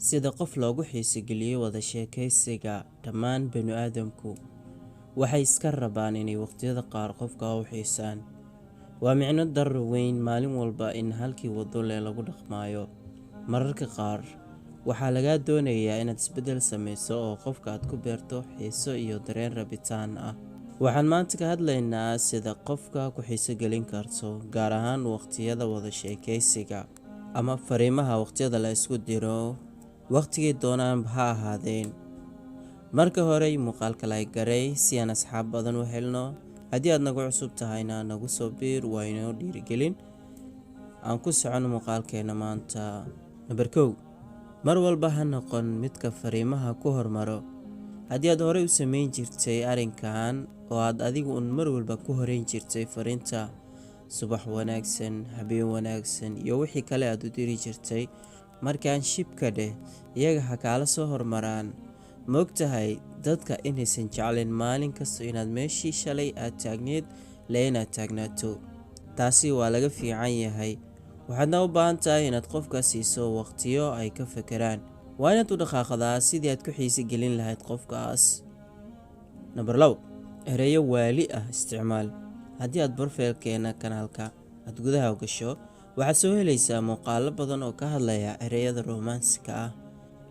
Sida qof loogu xiiso geliyo wada sheekaysiga. Dhammaan bani'aadamku waxay iska rabaan inay waqtiyada qaar qofka u xiisaan. Waa micno darro weyn maalin walba in halkii waddo leh lagu dhaqmayo. Mararka qaar waxaa lagaa doonayaa inaad isbeddel sameyso oo qofka aad ku beerto xiiso iyo dareen rabitaan ah. Waxaan maanta ka hadlaynaa sida qofka ku xiiso gelin karto, gaar ahaan waqtiyada wada sheekaysiga ama fariimaha waqtiyada la isku diro, waqtigay doonaanba ha ahaadeen. Marka hore, muuqaalka like garee si aan asxaab badan u helno. Haddii aad nagu cusub tahayna, nagu soo biir, waa inoo dhiirigelin. Aan ku socono muuqaalkeena maanta. Number 1: mar walba ha noqon midka fariimaha ku hormaro. Haddii aad horey u sameyn jirtay arrinkan oo aad adigu un mar walba ku horeyn jirtay fariinta subax wanaagsan, habeen wanaagsan iyo wixii kale aad u diri jirtay, markaan shib ka dheh, iyaga ha kaala soo hormaraan. Ma ogtahay dadka inaysan jeclayn maalin kasta inaad meeshii shalay aad taagneed le inaad taagnaato? Taasi waa laga fiican yahay. Waxaadna u baahan tahay inaad qofka siiso waqtiyo ay ka fekeraan. Waa inaad u dhaqaaqdaa sidii aad ku xiisi gelin lahayd qofkaas. Number 2: ereyo waali ah isticmaal. Haddii aad profile-keena kanaalka aad gudaha u gasho, waxaad soo helaysaa muuqaalo badan oo ka hadlaya ereyada romanska ah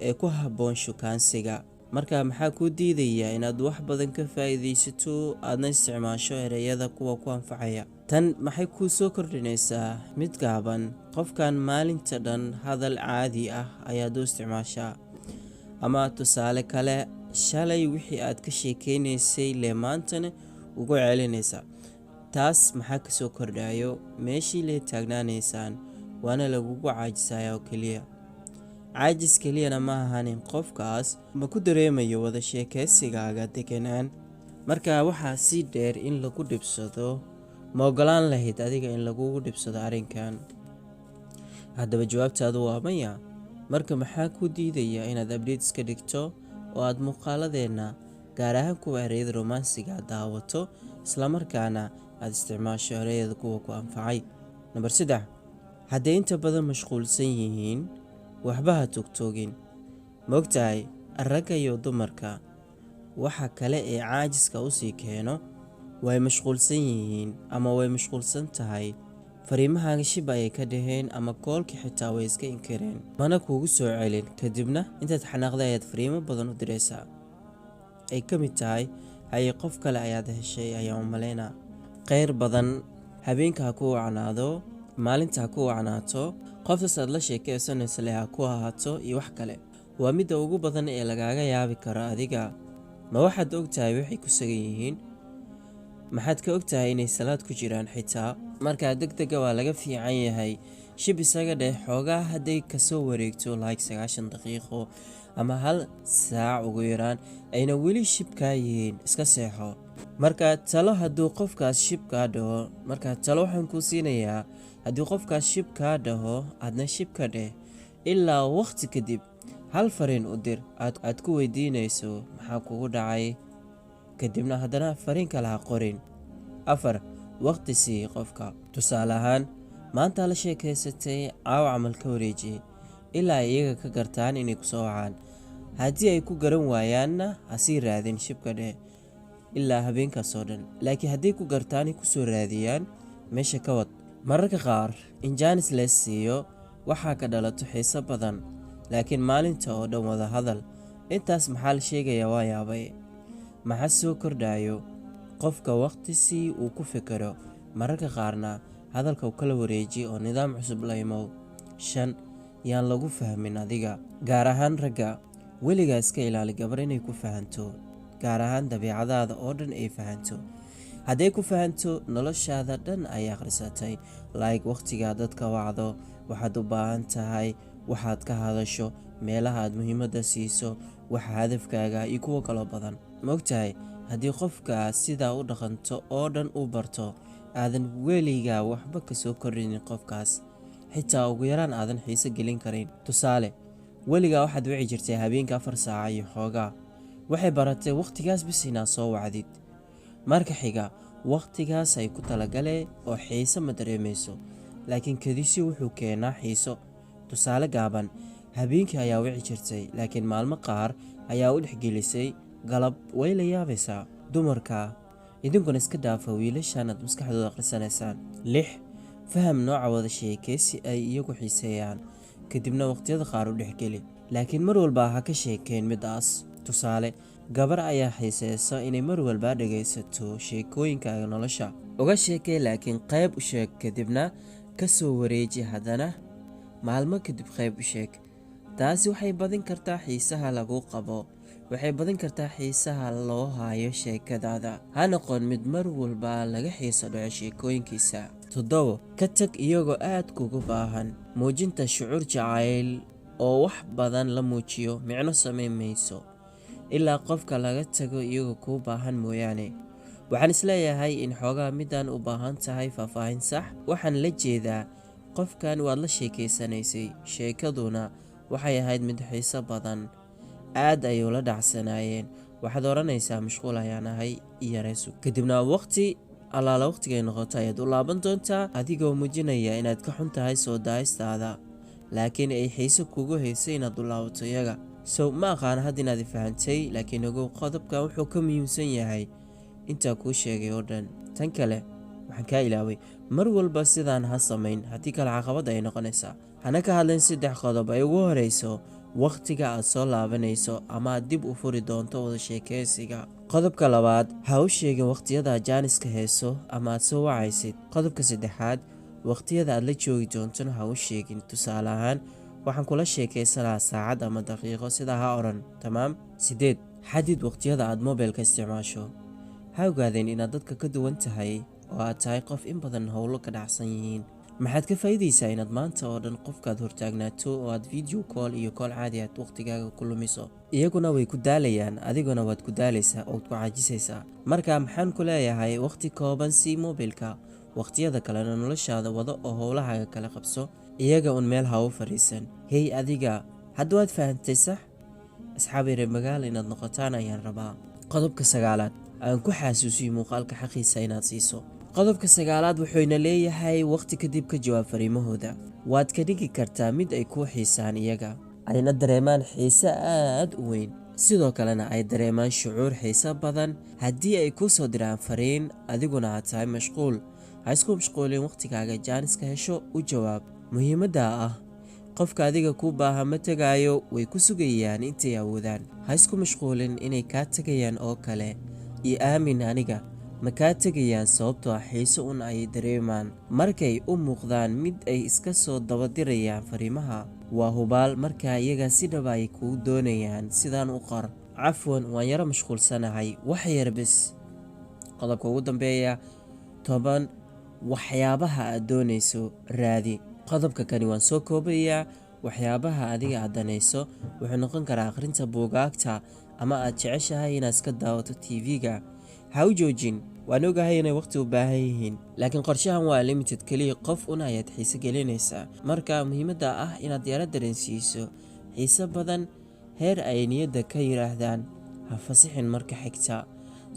ee ku habboon shukaansiga. Marka maxaa kuu diidaya inaad wax badan ka faa'iidaysato, aadna isticmaasho ereyada kuwa ku anfacaya? Tan maxay kuu soo kordhinaysaa? Mid gaaban: qofkan maalinta dhan hadal caadi ah ayaad u isticmaashaa. Ama tusaale kale, shalay wixii aad ka sheekeynaysay lee maantana ugu celinaysaa. Taas maxaa kasoo kordhayo? Meeshii lee taagnaanaysaan, waana lagugu caajisaya oo keliya. Caajis keliyana ma ahanin, qofkaas ma ku dareemayo wada sheekaysigaaga deganaan. Marka waxaa sii dheer in lagu dhibsado. Ma ogolaan lahayd adiga in lagugu dhibsado arrinkan? Haddaba jawaabtaadu waa maya. Marka maxaa kuu diidaya inaad update iska dhigto oo aad muuqaaladeenna, gaar ahaan kuwa ereyada romansiga, daawato, islamarkaana aad isticmaasho ereyada kuwa ku anfacay? Number 3: hadday inta badan mashquulsan yihiin, waxba ha togtoogin. Ma ogtahay ragga iyo dumarka waxa kale ee caajiska usii keeno? Way mashquulsan yihiin ama way mashquulsan tahay, fariimahaaga shib ayay ka dhaheen ama call-kii xitaa way iska inkireen, mana kuugu soo celin. Kadibna intaad xanaaqday ayaad fariimo badan u diraysaa, ay ka mid tahay: "Haye, qof kale ayaad heshay ayaan u malaynaa. Kheyr badan, habeenka ha ku wacnaado, maalinta ha ku wacnaato, qoftaas aad la sheekeysanaysa leh ha ku ahaato," iyo wax kale. Waa midda ugu badan ee lagaaga yaabi karo adiga. Ma waxaad ogtahay waxay ku sugan yihiin? Maxaad ka ogtahay inay salaad ku jiraan xitaa? Markaa degdega waa laga fiican yahay. Shib isaga dheh xoogaa. Hadday kasoo wareegto like 90 daqiiqo ama hal saac ugu yaraan ayna weli shibkaa yihiin, iska seexo. Marka talo, hadduu qofkaas shib kaa dhaho, marka talo waxaan kuu siinayaa: haddii qofkaas shib kaa dhaho, aadna shib ka dheh. Ilaa waqti kadib hal fariin u dir aad ku weydiinayso maxaa kugu dhacay. Kadibna haddana fariin kale ha qorin. 4: waqti sii qofka. Tusaale ahaan, maanta la sheekaysatay, caawa camal ka wareejiyey ilaa ay iyaga ka gartaan inay ku soo wacaan. Haddii ay ku garan waayaanna, ha sii raadin, shibka dheh ilaa habeenkaas oo dhan. Laakiin hadday ku gartaan ay kusoo raadiyaan, meesha ka wad. Mararka qaar in jaanis lees siiyo waxaa ka dhalato xiiso badan, laakiin maalinta oo dhan wada hadal, intaas maxaa la sheegayaa? Waa yaabay, maxaa soo kordhayo? Qofka waqti sii uu ku fikiro. Mararka qaarna hadalka u kala wareeji oo nidaam cusub la imow. 5: yaan lagu fahmin adiga, gaar ahaan ragga. Weligaa iska ilaali gabar inay ku fahanto, gaar ahaan dabeecadaada oo dhan ay fahanto. Hadday ku fahanto, noloshaada dhan ay akhrisatay, like waqtigaa dadka wacdo, waxaad u baahan tahay, waxaad ka hadasho, meelaha aad muhiimadda siiso, waxa hadafkaaga iyo kuwo kaloo badan. Ma ogtahay haddii qofka sidaa u dhaqanto oo dhan u barto, aadan weligaa waxba kasoo kordhinin qofkaas, xitaa ugu yaraan aadan xiiso gelin karin? Tusaale, weligaa waxaad wici jirtay habeenka 4 saaca iyo xoogaa. Waxay baratay wakhtigaas bis inaad soo wacdid. Marka xiga wakhtigaas ay ku talagalee oo xiiso ma dareemayso. Laakiin kadisi wuxuu keenaa xiiso. Tusaale gaaban: Habeenkii ayaa wici jirtay, laakiin maalmo qaar ayaa u dhexgelisay galab. Way la yaabaysaa dumarka. Idinkuna iska dhaafa wiilashan aad maskaxdooda akhrisanaysaan. 6, faham nooca wada sheekeysi ay iyagu xiiseeyaan, kadibna waqtiyada qaar u dhexgeli, laakiin mar walba ha ka sheekeyn midaas. Tusaale, gabar ayaa xiiseysa inay mar walba dhagaysato sheekooyinkaaga nolosha. Uga sheekee, laakiin qayb u sheeg, kadibna ka soo wareeji, haddana maalmo kadib qayb u sheeg. Taasi waxay badin kartaa xiisaha lagu qabo, waxay badin kartaa xiisaha loo hayo sheekadaada. Ha noqon mid mar walba laga xiiso dhaco sheekooyinkiisa. 7, ka tag iyagoo aad kugu baahan. Muujinta shucuur jacayl oo wax badan la muujiyo micno samayn mayso ilaa qofka laga tago iyagoo kuu baahan mooyaane. Waxaan isleeyahay in xoogaa midaan u baahan tahay faahfaahin sax. Waxaan la jeedaa, qofkan waad la sheekeysanaysay, sheekaduna waxay ahayd mid xiiso badan, aad ayuu la dhacsanaayeen. Waxaad odhanaysaa, "Mashquul ayaan ahay, yareysu." Kadibna waqti allaala waqtigay noqoto ayaad u laaban doontaa, adigoo muujinaya inaad ka xun tahay soo daahistaada, laakiin ay xiiso kugu haysay inaad u laabato iyaga. So ma aqaana hadda inaad fahantay, laakiin ogow, qodobkan wuxuu ka muhiimsan yahay intaa kuu sheegay oo dhan. Tan kale waxaan kaa ilaaway, mar walba sidaan ha samayn, haddii kale caqabad ay noqonaysaa. Hana ka hadlayn saddex qodob ay ugu horeyso wakhtiga aad soo laabanayso ama aad dib u furi doonto wada sheekeysiga. Qodobka labaad, ha u sheegin wakhtiyada aad jaaniska hayso ama aad soo wacaysid. Qodobka saddexaad, wakhtiyada aad la joogi doontona ha u sheegin. Tusaale ahaan, "Waxaan kula sheekaysanaa saacad ama daqiiqo," sidaa ha odhan. Tamaam. 8, xadid wakhtiyada aad mobilka isticmaasho. Ha ogaadeen inaad dadka ka duwan tahay oo aad tahay qof in badan howlo ka dhacsan yihiin. Maxaad ka faa'iidaysaa inaad maanta oo dhan qofkaad hortaagnaato oo aad video call iyo call caadi aad waqtigaaga ku lumiso? Iyaguna way ku daalayaan, adiguna waad ku daalaysaa ood ku caajisaysaa. Marka maxaan ku leeyahay? Waqti kooban sii mobilka, waqtiyada kalena noloshaada wado oo howlahaaga kala qabso. Iyaga un meel ha u fadhiisan. Hey adiga, hadda waad fahantay, sax? Asxaabi, reer magaala inaad noqotaan ayaan rabaa. Qodobka sagaalaad aan ku xasuusiyo muuqaalka xaqiisa inaad siiso. Qodobka sagaalaad wuxuuna leeyahay, waqti kadib ka jawaab fariimahooda. Waad ka dhigi kartaa mid ay kuu xiisaan iyaga, ayna dareemaan xiise aad u weyn, sidoo kalena ay dareemaan shucuur xiiso badan haddii ay kuu soo diraan fariin, adiguna aad tahay mashquul. Ha isku mashquulin, waqtigaaga jaaniska hesho u jawaab. Muhiimadda ah, qofka adiga kuu baaha ma tegaayo, way ku sugayaan intay awoodaan. Ha isku mashquulin inay kaa tegayaan oo kale. Iyo aamin aniga, ma kaa tegayaan, sababtoo ah xiiso un ay dareemaan markay u muuqdaan mid ay iska soo dabadirayaan fariimaha. Waa hubaal markaa iyaga si dhaba ay kuu doonayaan. Sidaan u qor: "Cafwan, waan yaro mashquulsanahay, wax yar bis." Qodobka ugu dambeeya, 10, waxyaabaha aad doonayso raadi. Qodobka kani waan soo koobayaa. Waxyaabaha adiga aad danayso wuxuu noqon karaa akhrinta buugaagta ama aad jeceshahay inaad iska daawato TV-ga. Ha u joojin. Waan ogahay inay waqti u baahan yihiin, laakiin qorshahan waa limited, keliya qof un ayaad xiise gelinaysaa. Marka muhiimadda ah inaad yaro dareensiiso xiise badan, heer ay niyadda ka yiraahdaan ha fasixin marka xigta.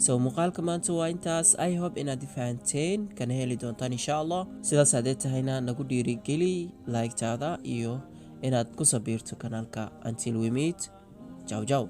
So muuqaalka maanta waa intaas. I hope inaad fahanteen, kana heli doontaan insha Allah. Sidaas haddee tahayna, nagu dhiirigeli like-taada iyo inaad ku sabiirto kanaalka. Until we meet, ciao ciao.